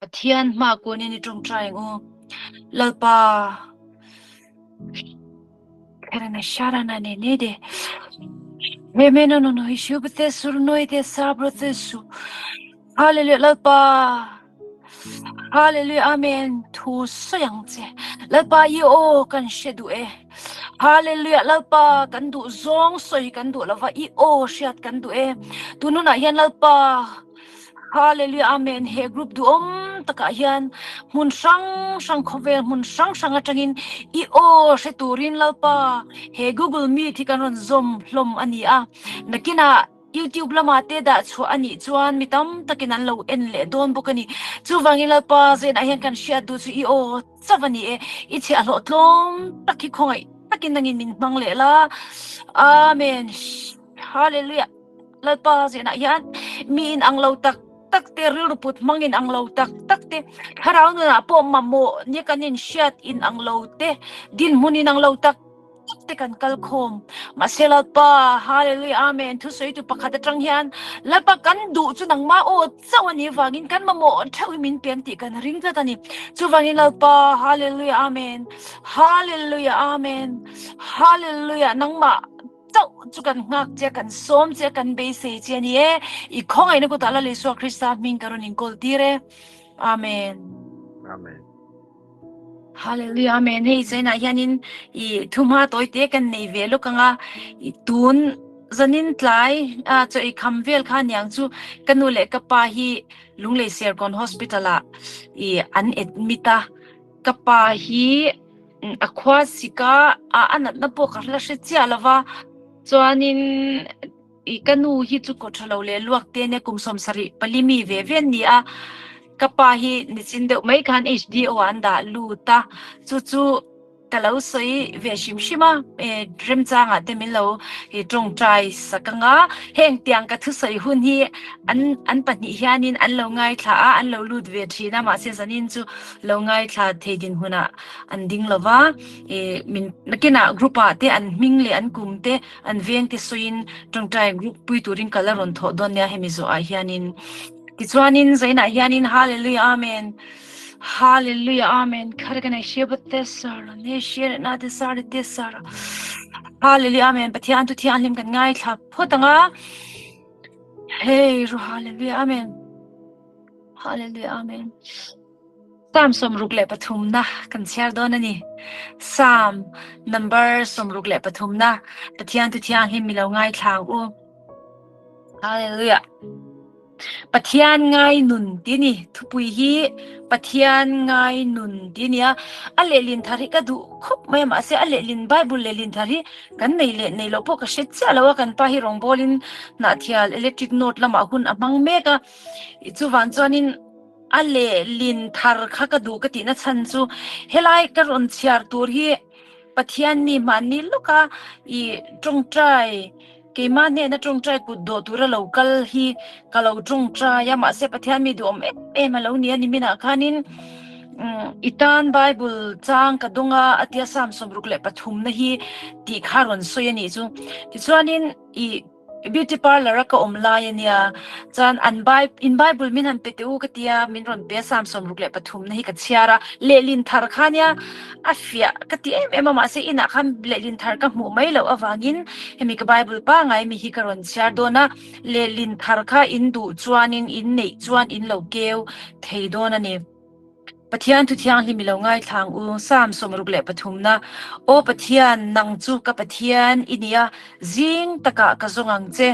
Pathian hma kunin i ṭawngṭai ang u. Lalpa, Karana sharana ne ne de. Remeno no no hishu bate surnoi te sabra te su. Hallelujah Lalpa. Hallelujah Amen. Thu sawi ang che. Lalpa i aw kan hre duh e. Hallelujah Lalpa kan duh zawng sawi kan duh lova i aw hriat kan duh e. Tununah hian Lalpa Hallelujah Amen he group duhawm takah hian hmun hrang hrang khawvel hmun hrang hrang atangin i aw hre turin Lalpa he Google Meet hi kan rawn zawm hlawm a ni a. Nakinah YouTube lamah te dah chhuah a nih chuan mi tam takin an lo en leh dawn bawk a ni. Chuvangin Lalpa zenah hian kan hriat duh chu i aw chauh a ni e. I chhiahhlawh tlawm tak hi khawngaih takin nangin min hmang leh la. Amen. Hallelujah. Lalpa zenah hian mi in ang lo tak tak te, rilru put hmang in ang lo tak tak te, thlarau nunah pawh mamawh nia kan inhriat in ang lo te, dinhmun in ang lo tak tak te kan kal khawm. Mahse Lalpa, Hallelujah, Amen, thusawitu pakhat atang hian Lalpa kan duh chu nangmah aw chauh a nih vangin kan mamawh theuh hi min pem tih kan ring tlat a ni. Chuvangin Lalpa, Hallelujah, Amen, Hallelujah, Amen, Hallelujah, nangmah Chauh chu kan nghak che, kan sawm che, kan beisei che a ni e. I khawngaihna kutah Lal Isua Krista hming ka rawn inkawl tir e. Amen. Amen. Hallelujah Amen. Hei zainah hianin i thuhma tawite kan nei ve lawk anga i tun zanin tlai a chaw ei kham vel kha niang chu ka nu leh ka pa hi Lunglei Serkawn Hospital ah i an admit a. Ka pa hi a khua sik a, a natna pawh ka la hre chiah lo va, chuanin i ka nu hi chu kaw tha lo leh luak te ania kum 74 mi ve ve an ni a, ka pa hi nichin deuh mai khan HDO ah an dah lut a, chu chu ka lo sawi ve hrim hrim a, remchangah te min lo tawngtai sak ang a, heng tiang ka thusawi hun hi an an pahnih hianin an lo ngaithla a, an lo lut ve thin a, mahse zanin chu lo ngaithla thei dinhmunah an ding lo va, ih min nakinah group ah te an hming leh an kum te an veng te sawiin tawngtai group pui turin kal a rawn thawh dawn nia hemi zawhah hianin tichuanin zainah hianin Hallelujah Amen Hallelujah Amen Kharganai Shiva te sara ne shir na te sara te sara Hallelujah Amen Pathian tu thianghlim kan ngaithla phawt anga Hei ru Hallelujah Amen Hallelujah Amen Psalm 63 na kan chhiar dawn a ni. Psalm number 63 na Pathian tu thianghlim mi lo ngaithla ang u. Hallelujah. Pathian ngai nun ti ni. Thupui hi Pathian ngai nun ti nia. A lehlin thar hi ka duh khawp mai a mahse a lehlin Bible lehlin thar hi kan nei leh nei loh pawh ka hre chiah lo a kan pa hi rawngbawlin Hnahthial electric note lamah hun a hmang mek a. Chuvang chuanin A lehlin thar kha ka duh ka tihna chhan chu helai ka rawn chhiar tur hi Pathian mi hmanni lawka i tawngtai keimah hnena tawngtai kut dawh tura lo kal hi ka lo tawngtai a mahse Pathian mi duhawm em em a lo ni a niminah khanin i tan Bible chang ka dawng a a tia Psalm 63 na hi tih kha rawn sawi a nih chu tichuanin i Beauty parlour a ka awm lai a nia, chuan an Bi in Bible min han pe teh u ka tia, min rawn pe a Psalm 63 na hi ka chhiar a, lehlin thar kha nia a fiah ka ti em em a, mahse inah khan lehlin thar ka hmuh mai loh avangin hemi ka Bible pangai mi hi ka rawn chhiar dawn a, lehlin thar kha in duh chuanin in neih chuan in lo keu thei dawn a ni. Pathian Thu Thianghlim i lo ngaithla ang u, Psalm 63 na, Aw Pathian, nang chu ka Pathian i ni a, zing takah ka zawng ang che.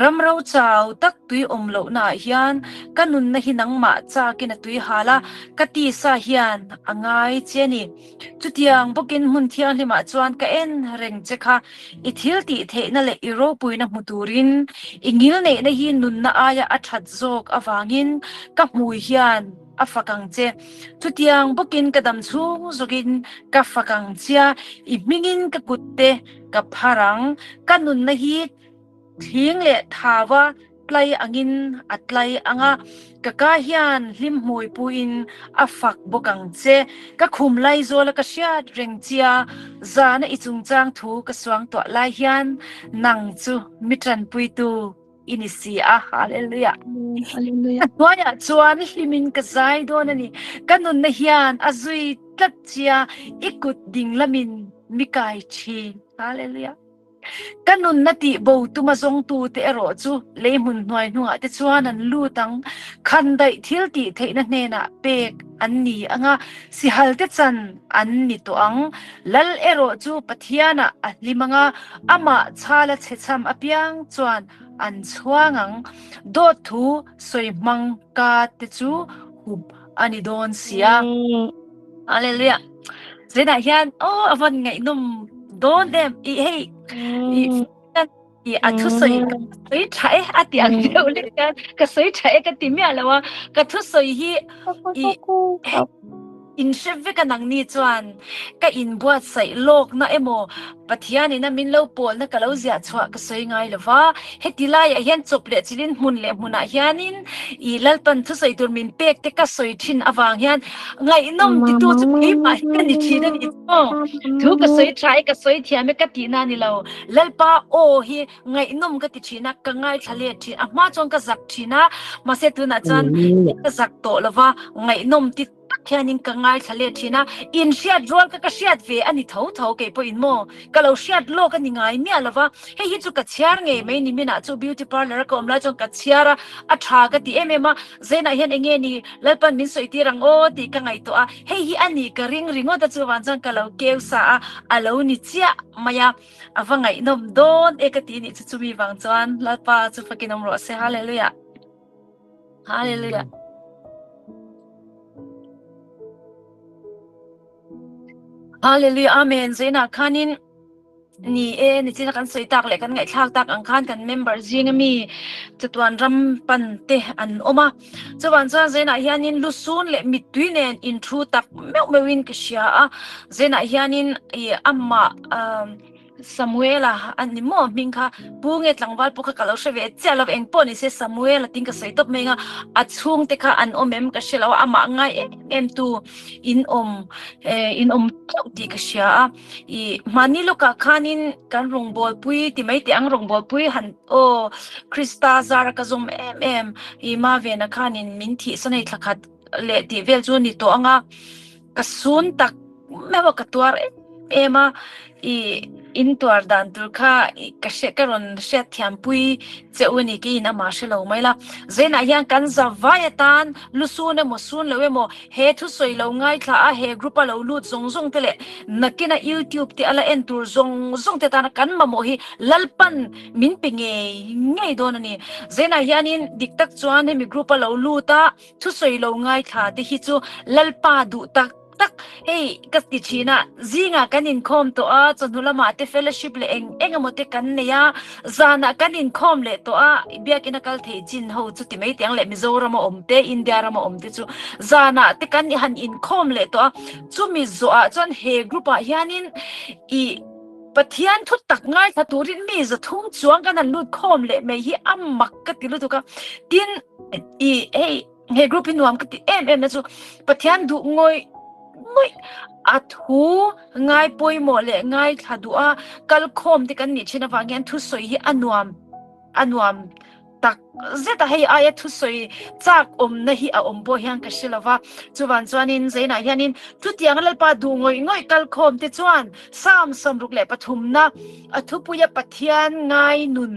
Ram ro chau tak tui awm lohnaah hian ka nunna hi nangmah chakin a tui hal a, ka tisa hian a ngai che a ni. Chutiang bawkin hmun thianghlimah chuan ka en reng che kha, i thil tih theihna leh i ropuina hmu turin, i ngilneihna hi nunna aia a that zawk avangin ka hmui hian a fak ang che. Chutiang bawkin ka dam chhung zawkin ka fak ang chia, i hmingin ka kut te ka phar ang, ka nunna hi thling leh thava tlai angin a tlai ang a, ka ka hian hlim hmui puiin a fak bawk ang che. Ka khum lai zawla ka hriat reng chia, zana i chungchang thu ka suangtuah lai hian nang chu mi tanpuitu. i ni si a. Hallelujah. Hallelujah. Ka hnuaiah chuan hlimin ka zai dawn a ni. Ka nunna hian a zui tlat chia i kut ding lamin mi kai thin. Hallelujah. Ka nunna tih bo tuma zawngtute erawh chu lei hmun hnuai hnungah te chuan an lut ang. Khandaih thil tih theihna hnenah pek an ni ang a, sihalte chan an ni tawh ang. Lal erawh chu Pathianah a hlim ang a, amah chhala chhechham apiang chuan an chhuang ang. Dawt thu sawi hmang ka te chu hup a ni dawn si a. Hallelujah. Zenah hian aw a van ngaihnawm dawn em i hei i i a thusawi ka sawi tha e a ti ang deuh lek hian ka sawi tha e ka ti miah lo a ka thusawi hi i in hre vek a nangni chuan ka inbuatsaih lawkna emaw Pathianin a min lo pawlna ka lo ziah chhuah ka sawi ngai lo va, heti laiah hian chawp leh chilin hmun leh hmunah hianin i Lalpan thusawi tur min pek te ka sawi thin avang hian ngaihnawm titu chu keimah hi ka ni thin a ni chu. Thu ka sawi tha e ka sawi thiam e ka tihna a ni lo. Lalpa aw hi ngaihnawm ka ti thin a, ka ngaithla let thin. A hma chuan ka zak thin a, mahse tunah chuan ka zak tawh lo va, ngaihnawm ti tak hianin ka ngaithla let thin a, in hriat rual kha ka hriat ve a ni tho tho kei pawhin maw ka lo hriat lawk a ni ngai miah lo va, hei hi chu ka chhiar ngei mai ni minah chu beauty parlour a ka awm lai chuan ka chhiar a, a tha ka ti em em a, Zainah hian eng nge ni Lalpan min sawi tir ang aw tih ka ngaihtuah a, hei hi a ni ka ring ringawt a chuvang chuan ka lo keu sa a, a lo ni chiah mai a, a va ngaihnawm dawn e ka ti nih chu chumi vang chuan Lalpa chu fakin awm rawh se Hallelujah. Hallelujah. Hallelujah. Amen. Zainah khanin ni e ni china kan sawi tak leh kan ngaihthlak tak ang khan kan member zing ami chatuan ram pan te an awm a. Chuan chuan zainah hianin lusun leh mittui nen in thu tak meuh meuhin ka hria a. Zainah hianin i amah um, Samuela a ni maw hming kha pu nge tlangval pawh kha ka lo hre ve chiah lo eng pawh ni se Samuela tin ka sawi tawp mai anga a chhungte kha an awm em ka hre lo a amah ngai em em tu in awm eh in awm teuh tih ka hria a ih mahni lawkah khanin kan rawngbawlpui ti mai teh ang rawngbawlpui han aw Krista zara ka zawm em em ih Mavena khanin min thihsan hei thla khat leh tih vel chu a ni tawh anga Ka sun tak meuh a ka tuar em em a, i in tuar dan tur kha ka hre ka rawn hriat thiam pui che u a ni keiin amah hre lo mai la. Zainah hian kan za vai atan lu sun emaw sun lo emaw he thusawi lo ngaithla a he group a lo lut zawng zawng te leh nakina youtube te a la en tur zawng zawng te tana kan mamawh hi Lalpan min pe ngei ngei dawn a ni. Zainah hianin dik tak chuan hemi group a lo lut a Thusawi lo ngaithla te hi chu Lalpa duh tak tak hei ka ti thin a, zingah kan inkhawm tawh a, chawhnu lamah te fellowship leh eng eng emaw te kan nei a, zanah kan inkhawm leh tawh a, biakina kal thei chin ho chu ti mai teh ang leh Mizorama awm te, India rama awm te chu zanah te kan han inkhawm leh tawh a, chumi zawhah chuan he group ah hianin ih Pathian thu tak ngaithla turin mi zathum chuang kan han lut khawm leh mai hi a mak ka ti lutuk a, tin i hei he group hi nuam ka ti em em na chu Pathian duh ngawih ngawih a thu ngai pawimawh leh ngaithla duh a kal khawm te kan nih thin avang hian thusawi hi a nuam a nuam tak zet a hei aia thusawi chak awmna hi a awm pawh hian ka hre lo va chuvan chuanin Zainah hianin chutiang Lalpa duh ngawih ngawih kal khawm te chuan Psalm 63 na a thupuia Pathian ngai nun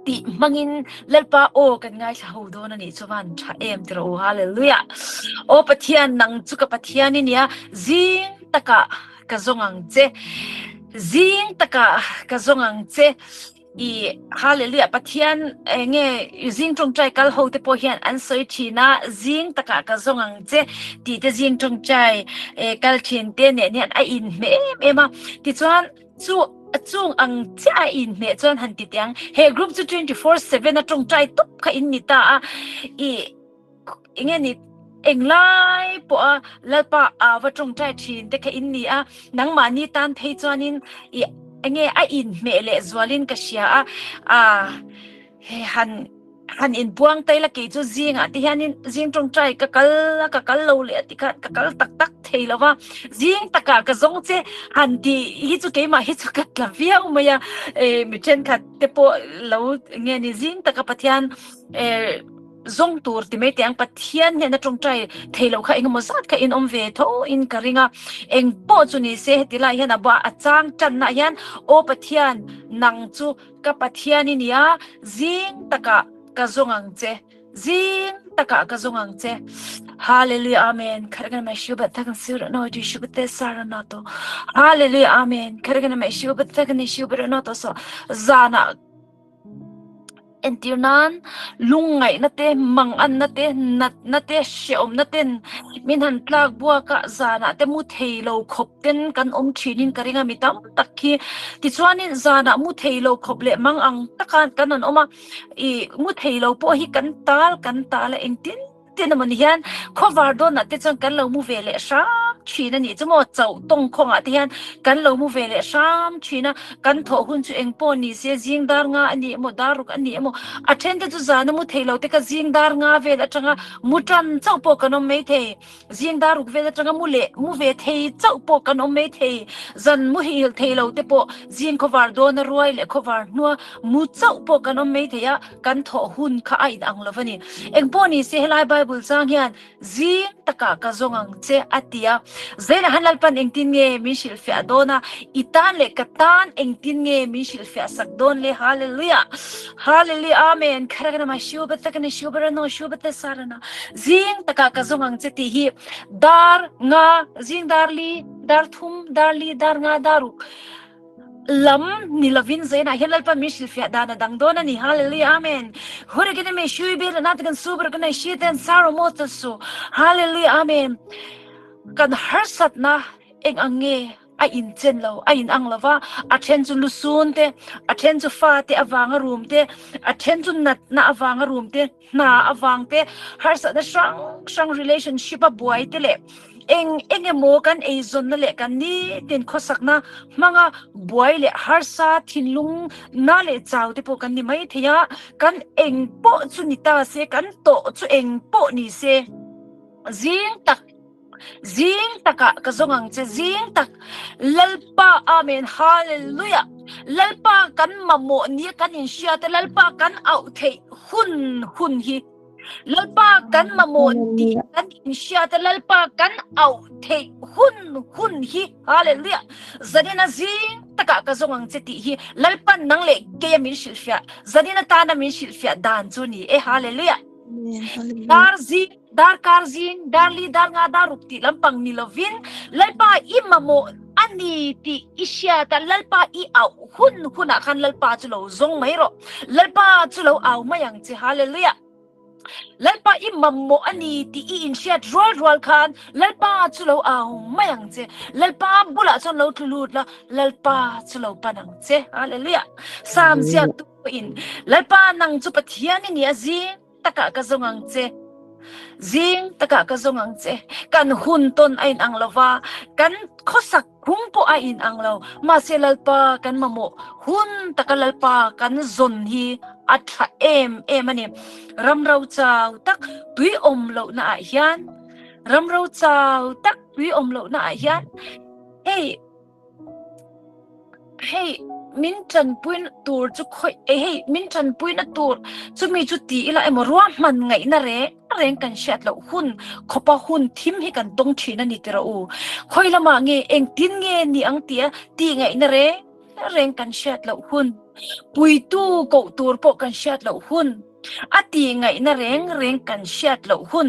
tih hmangin Lalpa aw kan ngaithla ho dawn a nih chuan tha em ti rawh u Hallelujah Aw Pathian nang chu ka Pathian i nia zing takah ka zawng ang che zing takah ka zawng ang che i Hallelujah Pathian nge zing tawngtai kal ho te pawh hian an sawi thin a zing takah ka zawng ang che tih te zing tawngtai kal thin te nen hian a inhmeh em em a tichuan Chu a chung ang chiah a inhmeh chuan han ti teh ang. He group chu 24/7 a tawngtai tawp kha in ni ta a. I enge ni englai pawh a Lalpa a va tawngtai thin te kha in ni a. Nangmahni tan phei chuanin i enge a inhmeh leh zualin ka hria a. A he han. Han inbuang ta ila kei chu zingah te hianin zing tawngtai ka kal a, ka kal lo leh a ti khan ka kal tak tak thei lo va, zing takah ka zawng che han tih hi chu keimah hi chu ka tla viau mai a, eh mi thenkhat te pawh lo nge ni zing taka Pathian eh zawng tur ti mai teh ang Pathian hnena tawngtai thei loh kha engemaw zat kha in awm ve tho in ka ring a, eng pawh chu ni se heti lai hian a buah a chang tanna hian aw Pathian nang chu Ka Pathian i nia, zing takah ka zawng ang che, zing takah ka zawng ang che. Hallelujah Amen. Kharagana mai shu bat thakan sur no tu shu te sara na to. Hallelujah Amen. Kharagana mai shu bat thakan shu bat no to so zana entir nan lungngaihna te manganna te natna te hreawmna ten min han tlak buaka zanah te mu thei lo khawp ten kan awm thinin ka ring a mi tam tak khi. Tichuanin zanah mu thei lo khawp leh mang ang taka kan an awm a, ih mu thei lo pawh hi kan tal kan tal a engtin tin emaw ni hian khawvar dawnah te chuan kan lo mu ve leh hram thin a nih chu maw chauh tawng khawngah te hian kan lo mu ve leh hram thin a, kan thawh hun chu eng pawh ni se zing dar nga a ni emaw dar ruk a ni emaw a then te chu zana mu thei lo te kha zing dar nga vel atanga mu tan chauh pawh kan awm mai thei. Zing dar ruk vel atanga mu leh mu ve thei chauh pawh kan awm mai thei. Zan muhil thei lo te pawh zing khawvar dawna ruai leh khawvar hnua mu chauh pawh kan awm mai thei a, kan thawh hun kha a inang lo a ni. Engpawh ni se helai Bible chang hian zing takah ka zawng ang che a ti a. Zainah han Lalpan engtin nge min hrilhfiah dawn a, i tan leh ka tan engtin nge min hrilhfiah sak dawn le? Hallelujah! Hallelujah! Amen! Kharagana Shubhatakana Shubharano Shubhatasarana Zing takah ka zawng ang che tih hi dar nga, zing dar li, dar thum, dar li, dar nga, dar ruk lam ni lovin zainah hian Lalpa min hrilhfiah dan a dang dawn a ni. Hallelujah Amen. Hurigin me shui bil na kan super kan shi ten saro mo ta su. Hallelujah Amen. Kan harsatna eng ang nge a inchen lo, a inang lo va, a then chu lusun te, a then chu fa te avanga rum te, a then chu natna avanga rum te, hna avang te, harsatna hrang hrang relationship a buai te leh eng eng emaw kan eizawnna leh kan nitin khawsakna hmanga buai leh harsa thinlung na leh chau te pawh kan ni mai thei a, kan eng pawh chu ni ta se, kan tawh chu eng pawh ni se, zing tak Zing takah ka zawng ang che, zing tak Lalpa Amen Hallelujah Lalpa kan mamawh nia kan inhriat a, Lalpa kan auh theih hun hun hi Lalpa kan mamawh tih kan inhriat a, Lalpa kan auh theih hun hun hi Hallelujah Zanina zing takah ka zawng ang che tih hi Lalpan nang leh keia min hrilhfiah Zanin atana min hrilhfiah dan chu ni e Hallelujah Dar zing Darkar zing, darli, dar nga, dar ruk tih lampang ni lovin Lalpa i mamawh a ni tih i hriat a, Lalpa i auh hun hunah khan Lalpa chu lo zawng mai rawh. Lalpa chu lo au mai ang che. Hallelujah! Lalpa i mamawh a ni tih i inhriat rual rual khan Lalpa chu lo au mai ang che. Lalpa bulah chuan lo tlu lut la, Lalpa chu lo pan ang che. Hallelujah! Psalm ziaktu pawhin, Lalpa nang chu Pathian i ni a zing. takah ka zawng ang che. Zing takah ka zawng ang che. Kan hun tawn a inang lo va, kan khawsak phung pawh a inang lo. Mahse Lalpa kan mamawh hun taka Lalpa kan zawn hi a tha em em a ni. Ram ro chau tak tui awm lohna ah hian, ram ro chau tak tui awm lohna ah hian hei, Hei min tanpuina tur chu khawih eh hei min tanpuina tur chumi chu ti ila emaw ruahman ngaihna reng reng kan hriat loh hun khawpa hun thim hi kan tawng thin a ni tiraw u. Khawi lamah nge engtin nge ni ang tia tih ngaihna reng reng kan hriat loh hun puitu koh tur pawh kan hriat loh hun. A tih ngaihna reng reng kan hriat loh hun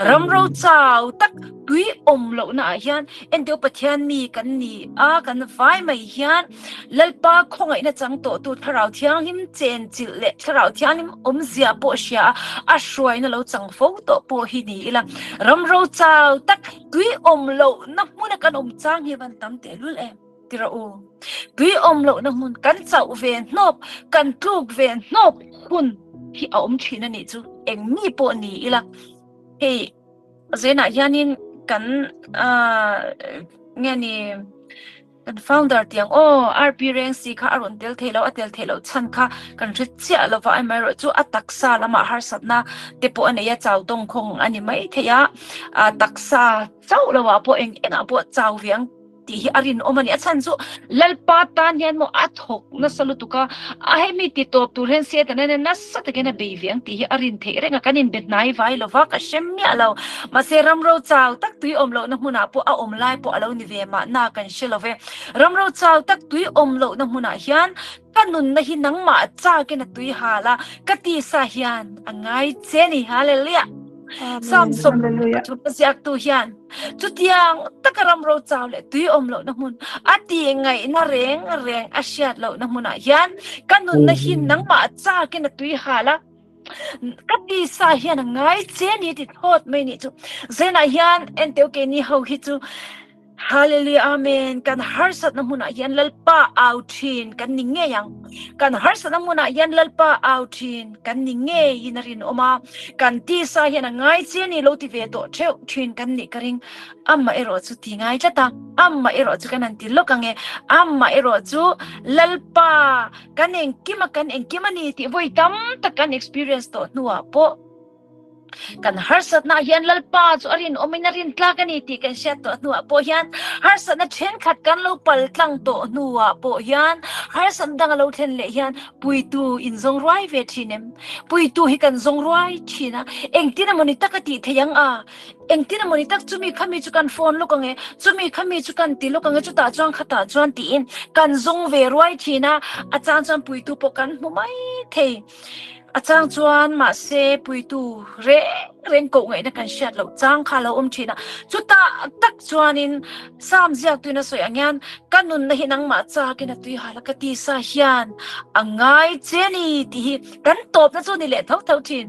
ram ro chau tak tui awm lohna ah hian enteu Pathian mi kan ni a, kan vai mai hian Lalpa khawngaihna chang tawhtu Thlarau Thianghlim chenchilh leh Thlarau Thianghlim awmzia pawh hria a, a hruaina lo chang fo tawh pawh hi ni ila ram ro chau tak tui awm lohna hmuna kan awm chang hi van tam tehlul em. Ti rawh u. Tui awm lohna hmun kan chauh ve hnawp, kan tluk ve hnawp hun hi a awm thin a nih chu. Eng mi pawh ni ila. Hei zenah hianin kan nge ni. Kan founder tiang aw RP reng si kha a rawn tel thei lo, a tel theih loh chhan kha kan hre chiah lo va, amaherawhchu a taksa lamah harsatna te pawh a nei a, chau tawngkhawng a ni mai thei a, a taksa chauh lo ah pawh eng engah pawh chau ve ang tih hi a rinawm a ni. A chhan chu Lalpa tan hian maw a thawk nasa lutuk a, a hemi ti tawp tur hian Satan hian nasa takin a bei ve ang tih hi a rin theih reng a, kan inbe hnai vai lo va, ka hre miah lo. Mahse ramro chau tak tui awm lohna hmunah pawh a awm lai pawh a lo ni ve mahna kan hre lo ve. Ramro chau tak tui awm lohna hmunah hian ka nunna hi nangmah chakin a tui hal a, ka tisa hian a ngai che ni. Hallelujah! Psalm 33 a ziaktu hian chutiang taka ramro chau leh tui awm lohna hmun a tih ngaihna reng reng a hriat lohna hmunah hian ka nunna hi nangmah chakin a tui hal a, Ka tisa hian a ngai che ni ti thawt mai nih chu. Zenah hian enteu keini ho hi chu Hallelujah Amen kan harsatna hmunah hian Lalpa au thin kan ni ngei ang. Kan harsatna hmunah hian Lalpa au thin kan ni ngeiin a rinawm a. Kan tisa hian a ngai che ni lo ti ve tawh theuh thin kan nih ka ring. Amah erawh chu ti ngai tlat a. Amah erawh chu kan han ti lawk ang e. Amah erawh chu Lalpa Kan engkim a kan engkim a ni tih vawi tam tak kan experience tawh hnuah pawh kan harsatna ah hian Lalpa chu a rinawmin a rintlak a ni tih kan hriat tawh hnuah pawh hian harsatna thenkhat kan lo pal tlang tawh hnuah pawh hian harsatna dang a lo thlen leh hian puitu in zawng ruai ve thin em? Puitu hi kan zawng ruai thin a, engtin emawni tak a tih theih ang a? Engtin emaw ni tak chumi khami chu kan phone lawk ang e, chumi khami chu kan ti lawk ang e, chutah chuan khatah chuan tiin kan zawng ve ruai thin a, a chang chuan puitu pawh kan hmu mai thei. A chang chuan mahse puitu reng reng koh ngaihna kan hriat loh chang kha a lo awm thin a, chutah tak chuanin Psalm ziaktuin a sawi ang hian ka nunna hi nangmah chakin a tui hal a, ka tisa hian a ngai che ni tih hi kan tawpna chu a ni leh tho tho thin.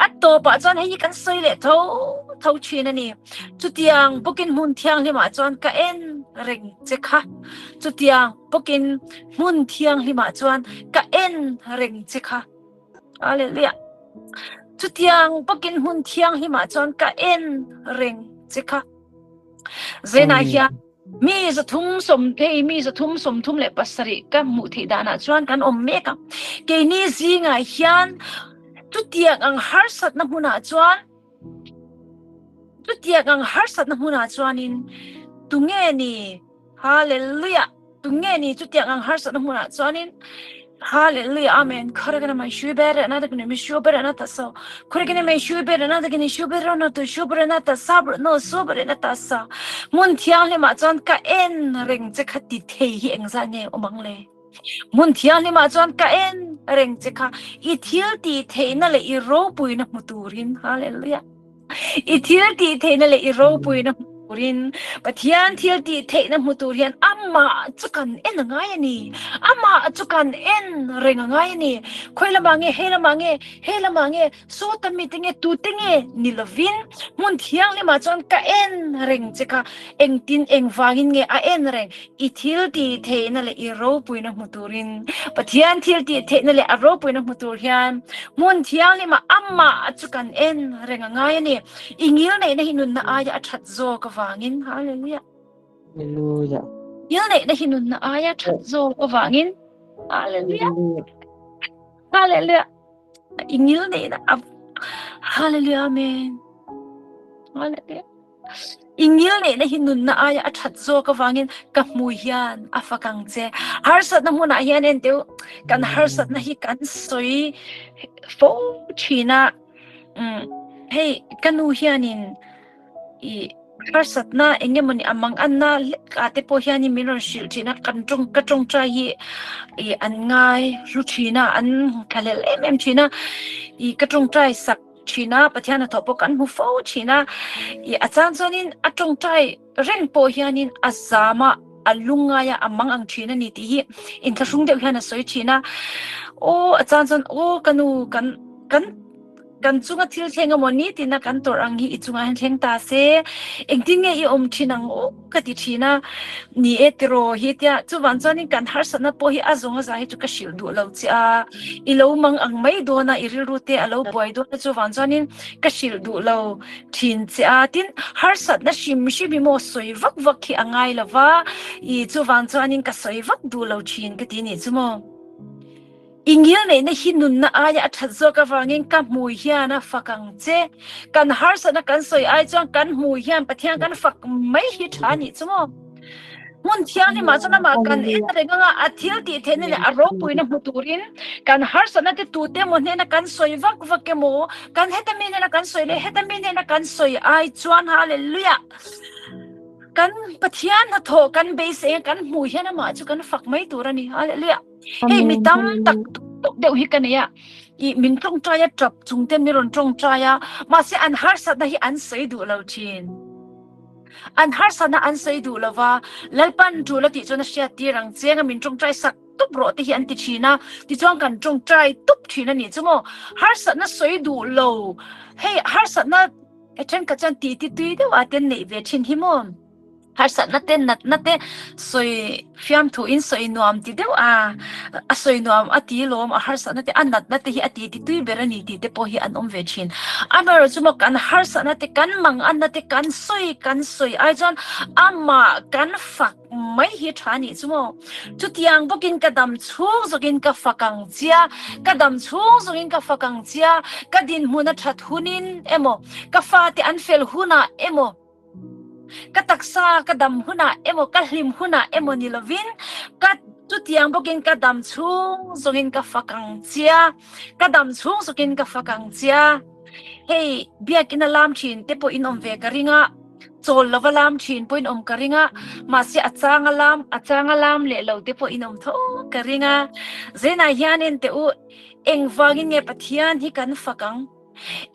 A tawpah chuan hei hi kan sawi leh tho tho thin a ni. Chutiang bawkin hmun thianghlimah chuan ka en reng che kha. Chutiang bawkin hmun thianghlimah chuan ka en reng che kha. Hallelujah. Chutiang bawkin hmun thianghlimah chuan ka en reng che kha. Zenah hian Mi 300 sawmthei, mi 337 ka hmuh theih danah chuan kan awm mek a. Keini zingah hian chutiang ang harsatna hmunah chuan chutiang ang harsatna hmunah chuanin tunge ni Hallelujah! Tunge ni chutiang ang harsatna hmunah chuanin Hallelujah Amen Khoragana mai shu bere na de mi shu bere na ta so Khoragana mai shu bere na de ni shu bere na to shu bere na ta sa bere no su bere na ta sa Mun thianghlimah chuan ka en reng che kha ti thei hi engzah nge awm ang le Mun thianghlimah chuan ka en reng che kha i thil tih theihna leh i ropuina hmu turin Hallelujah I thil tih theihna leh i ropuina hmu turin Pathian thil tih theihna hmu tur hian amah chu kan en a ngai a ni. Amah chu kan en reng a ngai a ni. Khawi lamah nge, he lamah nge, he lamah nge, sawta mite nge, tute nge ni lovin hmun thianghlimah chuan ka en reng che kha. Engtin engvangin nge a en reng? I thil tih theihna leh i ropuina hmu turin, Pathian thil tih theihna leh a ropuina hmu tur hian hmun thianghlimah amah chu kan en reng a ngai a ni. I ngilneihna hi nunna aia a that zawk avangin. Hallelujah. Hallelujah. Ngilneihna hi nunna aia that zawk avangin. Hallelujah. Hallelujah. I ngilneihna a Hallelujah Amen. Hallelujah. I ngilneihna hi nunna aia a that zawk avangin ka hmui hian a fak ang che. Harsatna hmunah hian en teu kan harsatna hi kan sawi fo thin a. Hei ka nu hianin i harsatna engemawni a manganna hlek ah te pawh hianin min rawn hrilh thin a, kan tawng ka tawngtai hi i an ngai hlu thin a, an thlahlel em em thin a. I ka tawngtai sak thin a, Pathian hnathawh pawh kan hmu fo thin a, ih a chang chuanin a tawngtai reng pawh hianin a zam a, a lungngai a, a mang ang thin a ni tih hi inthlahrung deuh hian a sawi thin a, aw a chang chuan aw ka nu kan kan. kan chunga thil thleng emaw nitin a kan tawrh ang hi i chungah hian thleng ta se, engtin nge i awm thin ang aw ka ti thin a, ni e tiraw hi tia chuvang chuanin kan harsatna pawh hi a zawng a za hi chu ka hrilh duh lo che a, i lo mang ang mai dawn a, i rilru te a lo buai dawn a chuvang chuanin ka hrilh duh lo thin che a, tin harsatna hrim hrim hi maw sawi vak vak hi a ngai lo va, i chuvang chuanin ka sawi vak duh lo thin ka ti nih chu maw. I ngilneihna hi nunna aia a that zawk avangin ka hmui hian a fak ang che. Kan harsatna kan sawi ai chuan kan hmui hian Pathian kan fak mai hi tha a nih chu maw? Hmun thianghlimah chuan amah kan en reng anga a thil tih theihna leh a ropuina hmu turin kan harsatna te tute emaw hnena kan sawi vak vak emaw, kan heta mi hnena kan sawi leh heta mi hnena kan sawi ai chuan Hallelujah! Kan Pathian hnathawh kan beisei a kan hmuh hian amah chu kan fak mai tur a ni. Hallelujah! Hei mi tam tak deuh hi ka nei a, i min tawngtai a tap chung te mi rawn tawngtai a, mahse an harsatna hi an sawi duh lo thin. An harsatna an sawi duh lo va, Lalpan tul a tih chuan a hriat tir ang cheng a min tawngtai sak tup rawh te hi an ti thin a, tichuan kan tawngtai tup thin a nih chu maw. Harsatna sawi duh lo, hei harsatna thenkhat chuan ti ti tui deuh ah te an neih ve thin hi maw. Harsatna te, natna te sawi fiamthu in sawi nuam ti deuh a, a sawi nuam a ti lawm, a harsatna te, a natna te hi a ti ti tui ber a ni tih te pawh hi an awm ve thin. Amaherawhchu chu maw kan harsatna te, kan manganna te kan sawi kan sawi ai chuan amah kan fak mai hi tha a nih chu maw. Chutiang bawkin ka dam chhung zawkin ka fak ang chia, ka dam chhung zawkin ka fak ang chia, ka dinhmun a that hunin emaw, ka fate an fel hunah emaw, Ka taksa ka dam hunah emaw ka hlim hunah emaw ni lovin ka chutiang bawkin ka dam chhung zawngin ka fak ang chia, ka dam chhung zawkin ka fak ang chia. Hei biakinn a lam thin te pawh in awm ve ka ring a, chawl lova lam thin pawh in awm ka ring a, mahse a chang a lam a chang a lam leh lo te pawh in awm tho ka ring a. Zenah hian en teh u, engvangin nge Pathian hi kan fak ang?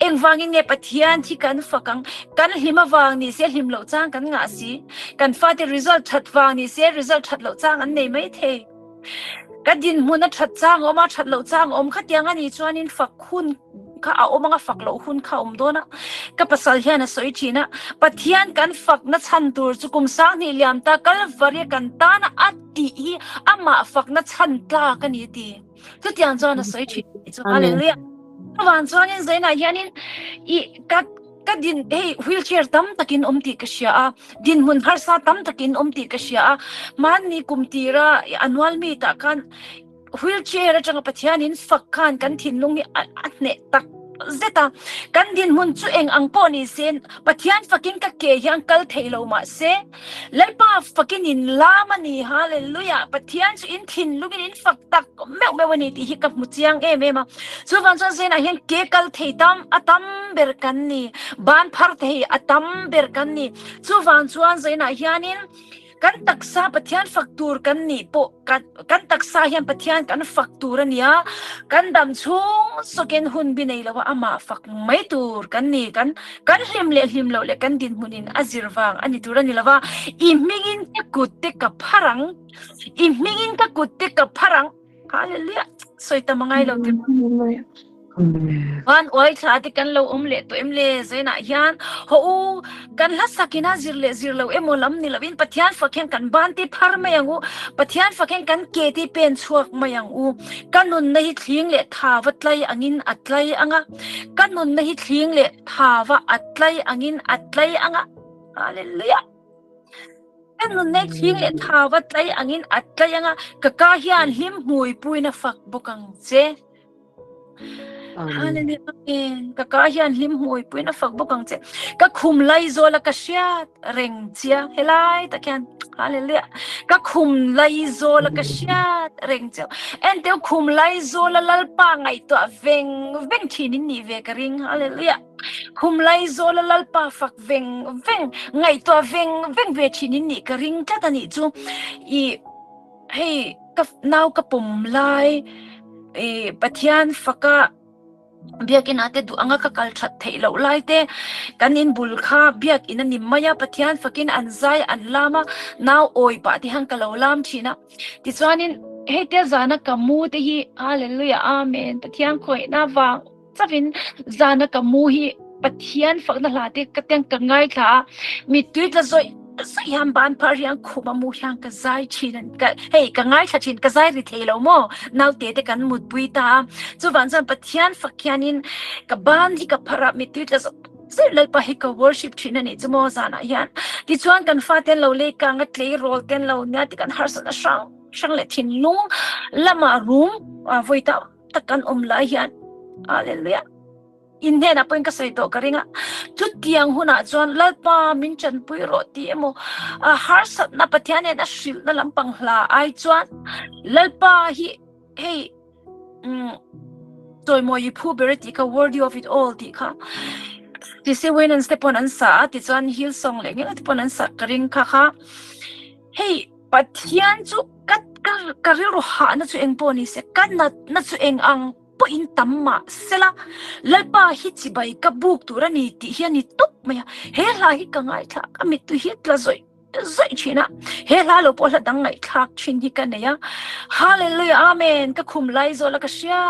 Engvangin nge Pathian hi kan fak ang? Kan hlim avang ni se hlim loh chang kan ngah si. Kan fate result that vang ni se result that loh chang an nei mai thei. Ka dinhmun a that chang a awm a, that loh chang a awm khatiang a nih chuanin fak hun kha a awm ang a, fak loh hun kha a awm dawn a. Ka pasal hian a sawi thin a, Pathian kan fakna chhan tur chu kum sanghnih liam ta Kalvari kan tana a tih hi amah fakna chhan tlak a ni a ti. Chutiang chuan a sawi thin chu hallelujah. Chuvan chuanin zainah hianin i ka ka din hei wheelchair tam takin awm tih ka hria a, dinhmun harsa tam takin awm tih ka hria a, mahni kum tira annual meet ah khan wheelchair atanga Pathianin fak khan kan thinlung hi a hneh tak zet a, kan dinhmun chu eng ang pawh ni se Pathian fakin ka ke hian kal thei lo mah se Lalpa fakin in lam a ni, Hallelujah! Pathian chu in thinlungin in fak tak meuh meuh a ni tih hi ka hmu chiang em em a. Chuvang chuan zenah hian ke kal thei tam a tam ber kan ni, ban phar thei a tam ber kan ni. Chuvang chuan zenah hianin kan taksa Pathian fak tur kan nih pawh kan kan taksa hian Pathian kan fak tur a nia, kan dam chhung sawkin hun bi nei loa amah fak mai tur kan ni, kan kan hlim leh hlim loh leh kan dinhmunin a zir vang a ni tur a ni lova, i hmingin ka kut te ka phar ang, i hmingin ka kut te ka phar ang, Hallelujah, sawi tam a ngai lo tir. Van uai thla te kan lo awm leh tawh em le? Zainah hian haw u, kan hla sakin a zir leh zir lo emaw lam ni lovin Pathian fak hian kan ban te phar mai ang u, Pathian fak hian kan ke te pen chhuak mai ang u. Ka nunna hi thling leh tha va tlai angin a tlai ang a, ka nunna hi thling leh tha va a tlai angin a tlai ang a. Hallelujah! Ka nunna hi thling leh tha va tlai angin a tlai ang a, ka ka hian hlim hmui puiin a fak bawk ang che. Amen. Ka ka hian hlim hmui puiin a fak bawk ang che. Ka khum lai zawl a ka hriat reng chia helai tak hian hallelujah. Ka khum lai zawl a ka hriat reng che. Enteu khum lai zawl a lalpa ngaihtuah veng veng thin in nih ve ka ring hallelujah. Khum lai zawl a lalpa fak veng veng ngaihtuah veng veng ve thin in nih ka ring tlat a nih chu. I Hei ka nau ka pawm lai i Pathian faka biakinn ah te duh anga ka kal that theih loh lai te kan in bul kha biakinn a ni mai a Pathian fakin an zai an lam a nau awi pah te hian ka lo lam thin a tichuanin hei te zana ka mu te hi Hallelujah Amen Pathian khawihna vang. chauhin zana ka mu hi Pathian fakna hla te ka tiang ka ngaithla a, mittui tla zawih zawih hian ban phar hian khum a mu hian ka zai thin a ka hei ka ngaithla thin ka zai ri thei lo maw naute te kan mutpui ta a, chuvang chuan Pathian fak hianin ka ban hi ka phar a mittui tla zawih zawih Lalpa hi ka worship thin a nih chu maw zanah hian tichuan kan fate an lo lei kang a tleirawl te an lo nia ti kan harsatna hrang hrang leh thinlung lamah rum vawi tam tak kan awm lai hian Hallelujah in hnenah pawhin ka sawi tawh ka ring a chutiang hunah chuan Lalpa min chanpui rawh tih emaw a harsatna Pathian hian a hrilhna lampang hla ai chuan Lalpa hi hei um chawimawi i phu ber e tih kha worthy of it all tih kha tise Winans te pawn an sa a tichuan Hillsong leh ngei te pawn an sak ka ring kha kha hei Pathian chu ka ka ka rilru hahna chu eng pawh ni se, ka natna chu eng ang pawhin tam mah sela, Lalpa hi chibai ka buk tur a ni tih hi a ni tawp mai a. He hla hi ka ngaithla, ka mittui hi a tla zawih zawih thin a. He hla lo pawh hla dang ngaihthlak thin hi ka nei a. Hallelujah Amen ka khum lai zawla ka hria.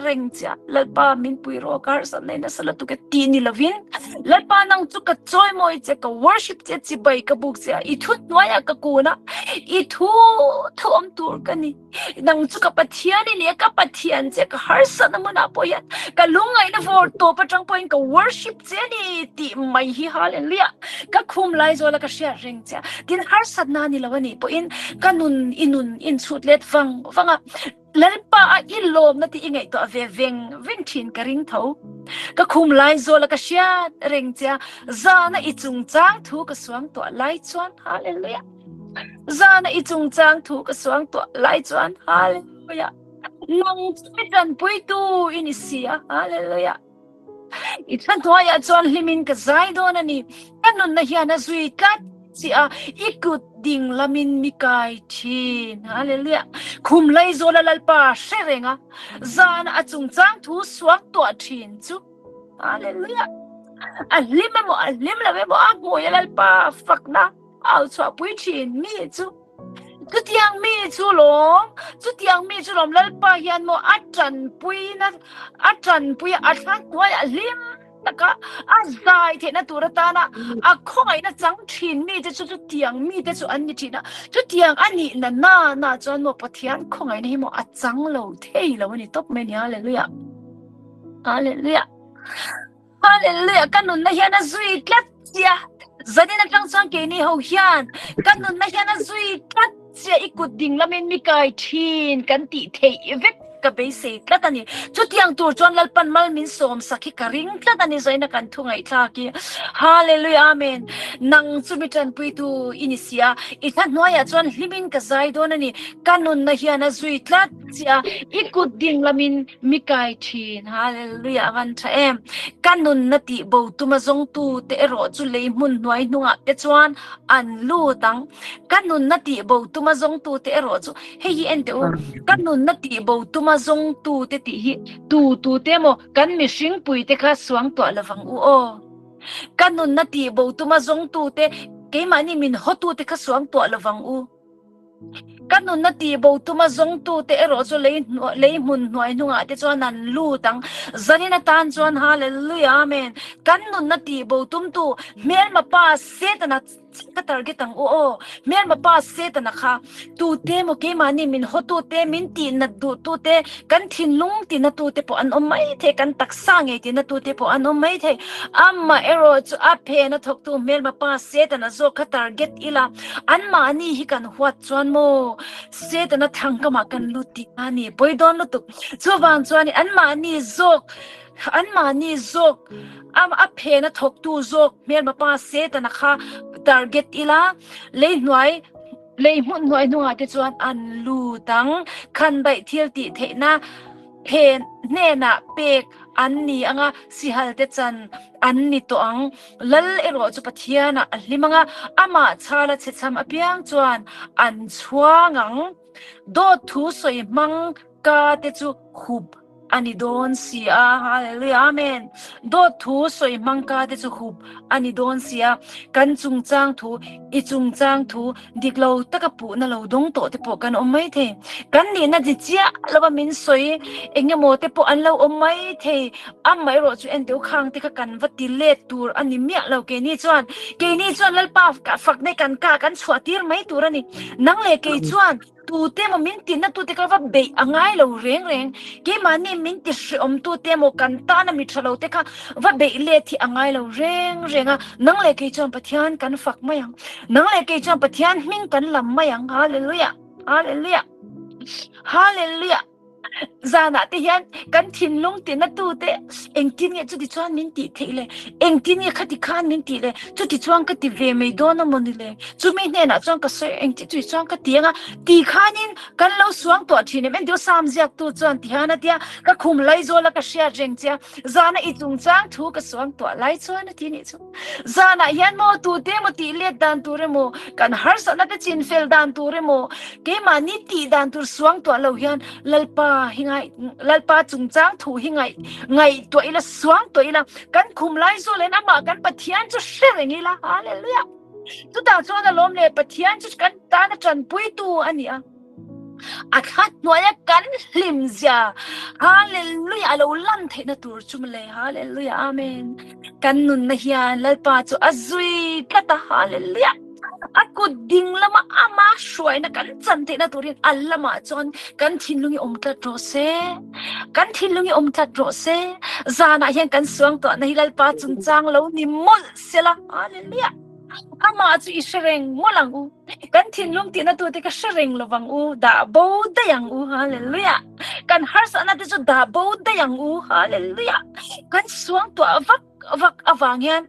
reng chiah Lalpa min pui rawh ka harsat nei nasa lutuk e tih ni lovin Lalpa nang chu ka chawimawi che ka worship che chibai ka buk che a i thu hnuaiah ka kun a i thu thu awm tur ka ni nang chu ka Pathian i ni a ka Pathian che ka harsatna hmunah pawh hian ka lungngaihna vawr tawp atang pawhin ka worship che a ni tih mai hi hallelujah ka khum lai zawla ka hriat reng che a tin harsatna ni lo a nih pawhin ka nun i nun inchhut let vang vang a Lalpa a i lawmna tih i ngaihtuah ve veng veng thin ka ring tho. Ka khum lai zawl a ka hriat reng che a, zana i chungchang thu ka suangtuah lai chuan Hallelujah. Zana i chungchang thu ka suangtuah lai chuan Hallelujah. Nang chu mi tanpuitu i ni si a Hallelujah. I thla hnuaiah chuan hlimin ka zai dawn a ni. Ka nunna hian a zui tlat che a, i kut ding lamin mi kai thin. Hallelujah! Khum Laizawla Lalpa hre reng a, zana a chungchang thu suak tuah thin chu. Hallelujah! A hlim emaw, a hlim lo emaw, a hmui a Lalpa fakna au chhuahpui thin mi chu. Chutiang mi chu lawm, chutiang mi chu lawm Lalpa hian maw a tanpuina a tanpui a thla hnuaiah hlim taka a zai theihna tur atana a khawngaihna chang thin mite chu chutiang mite chu an ni thin a, chutiang a nih na na na chuan maw Pathian khawngaihna hi maw a chang lo thei lo a ni tawp mai a ni, Hallelujah, Hallelujah. Hallelujah ka nunna hian a zui tlat chia zanin atang chuan keini ho hian ka nunna hian a zui tlat chia i kut ding lamin mi kai thin kan tih theih vek ka beisei tlat ani chutiang tur chuan Lalpan mal min sawm sak hi ka ring tlat ani zaina kan thu ngaihthlak hi Hallelujah Amen nang chu mi tanpuitu i ni sia i thla hnuaiah chuan hlimin ka zai dawn ani ka nunna hian a zui tlat chia i kut ding lamin Mi kai thin, Hallelujah a van tha em. Ka nunna tih bo tuma zawngtu te erawh chu lei hmun hnuai hnungah te chuan an lut ang. Ka nunna tih bo tuma zawngtu te erawh chu hei hi en teh u, ka nunna tih bo tuma zawngtu te tih hi tu tu te emaw kan mihring pui te kha suangtuah lovang u aw. Ka nunna tih bo tuma zawngtu te keimahni min hawtu te kha suangtuah lovang u. Ka nunna tihbo tuma zawngtute erawh chu lei lei hmun hnuai hnungah te chuan an lut ang. Zanin atan chuan Hallelujah Amen. Kan nunna tihbo tumtu hmelma pa Setana ka target ang u aw. Hmelma pa Setana kha tute emaw keimahni min hawtute, min tihnat duhtute, kan thinlung tinatute pawh an awm mai thei, kan taksa ngei tinatute pawh an awm mai thei. Amaherawh chu a phena thawktu hmelma pa Setana zawk kha target ila. Anmahni hi kan huat chuan maw Setana thangkamah kan lut tih a ni pawi dawn lutuk. Chuvang chuan anmahni zawk anmahni zawk a a phena thawktu zawk hmelma pa Setana kha target ila lei hnuai lei hmun hnuai hnungah te chuan an lut ang. Khandaih thil tih theihna phen hnenah pek an ni anga sihal te chan an ni tawh ang. Lal erawh chu Pathianah a hlim ang a, amah chhala chhechham apiang chuan an chhuang ang. Dawt thu sawi hmang ka te chu hup A ni dawn si a, Hallelujah, Amen. Dawt thu sawi hmang ka te chu hup a ni dawn si a, kan chungchang thu, i chungchang thu dik lo taka puhna lo dawng tawh te pawh kan awm mai thei. Kan nihna di chiah lova min sawi eng emaw te pawh an lo awm mai thei. Amaherawh chu enteu khang te kha kan va ti let tur a ni miah lo keini chuan. Keini chuan Lalpa fakna kan kah kan chhuah tir mai tur a ni. Nang leh kei chuan Tute emaw min tinna tute kha va beih a ngai lo reng reng. Keimahni min ti hreawm tute emaw kan tana mi tha lo te kha va beih let hi a ngai lo reng reng a. Nang leh kei chuan Pathian kan fak mai ang. Nang leh kei chuan Pathian hming kan lam mai ang. Hallelujah! Hallelujah! Hallelujah! Zanah te hian kan thinlung tina tute engtin nge chuti chuan min tih theih le? Engtin nge khati khan min tih le? Chuti chuan ka ti ve mai dawn a maw ni le? Chumi hnenah chuan ka sawi engti chuti chuan ka ti anga ti khanin kan lo suang tuah thin em? Engtin Sam ziaktu chuan ti hian a tia ka khum laizawl a ka hriat reng che a, zana i chungchang thu ka suang tuah lai chuan a ti nih chu. Zanah hian maw tute emaw tih let dan tur emaw, kan harsatna te chin fel dan tur emaw, keimahni tih dan tur suang tuah lo hian Lalpa hi ngai, Lalpa chungchang thu hi ngaih, ngaihtuah ila, suang tuah ila, kan khum lai zawh len amah kan Pathian chu hre reng ila. Hallelujah! Chutah chuan alawm le Pathian chu kan tana tanpuitu a ni a. A thla hnuaia kan hlim zia Hallelujah a lo lan theihna tur chu mawle Hallelujah Amen. Kan nunna hian Lalpa chu a zui tlat a Hallelujah. A kut ding lama ama hruaina kan chan theihna turin a lamah chuan kan thinlung hi awm tlat rawh se. Kan thinlung hi awm tlat rawh se. Zanah hian kan suang tawhna hi Lalpa chungchang lo ni mawlh sela Hallelujah. Amah chu i hre reng mawlh ang u. Kan thinlung tihna tute ka hre reng lovang u, dah bo daih ang u, Hallelujah. Kan harsatna te chu dah bo daih ang u, Hallelujah. Kan suang tuah vak vak avang hian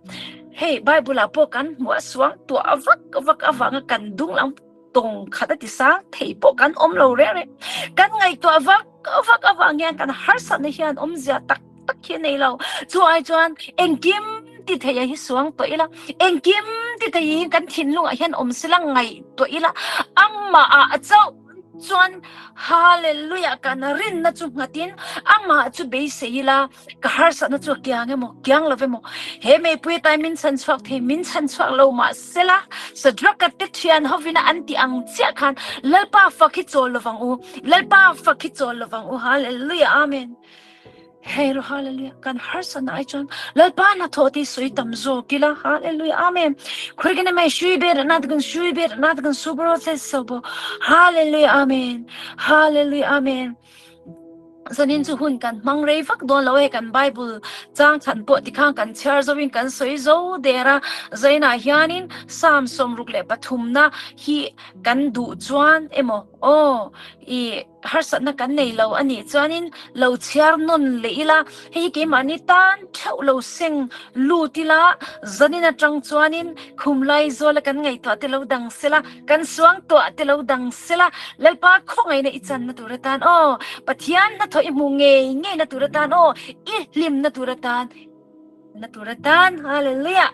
hei Bible ah pawh kan hmuh a suang tuah vak vak avanga kan dung lam tawng khat a ti sang thei pawh kan awm lo reng reng. Kan ngaihtuah vak vak avang hian kan harsatna hian awmzia tak tak hi a nei lo. Chu ai chuan engkim ti thei a hi suang tawh ila, engkim ti thei hi kan thinlungah hian awm sela ngaihtuah ila, amah ah chauh chuan Hallelujah kan rinna chu nghatin amah chu beisei ila, ka harsatna chu a kiang emaw kiang lo emaw, he meipui tai min chhan chhuak thei min chhan chhuak lo mah sela, Sadraka te thian hovina an tih ang chiah khan Lalpa fak hi chawl lovang u, Lalpa fak hi chawl lovang u, Hallelujah Amen. Hei ro hallelujah kan harsatna ai chuan Lalpa hnathawh tih sawi tam zawk ila hallelujah amen khurigine mai shui ber na kan shui ber na kan subro se sobo hallelujah amen hallelujah amen zanin chu hun kan hmang rei vak dawn lo he kan bible chang khan pawh tikhan kan chhiar zo in kan sawi zo der a zainah hianin Psalm 63 na hi kan duh chuan emaw aw i Harsatna kan nei lo a nih chuanin lo chhiar nawn leh ila, hei hi keimahni tan theuh lo seng lut ila, zanin atang chuanin khum lai zawla kan ngaihtuah te lo dang sela, kan suang tuah te lo dang sela, Lalpa khawngaihna i channa tur atan aw, Pathian hnathawh i hmuh ngei ngeina tur atan aw, i hlimna tur atan, Na tur atan, Hallelujah!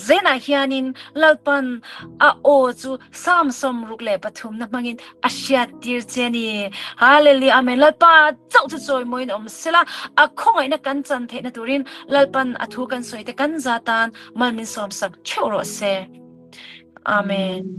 Zenah hianin Lalpan a aw chu Psalm 63 na hmangin a hriattir che a ni. Hallelujah! Amen! Lalpa chauh chu chawimawiin awm sela, a khawngaihna kan chan theihna turin Lalpan a thu kan sawi te kan za tan mal min sawmsak theuh rawh se. Amen.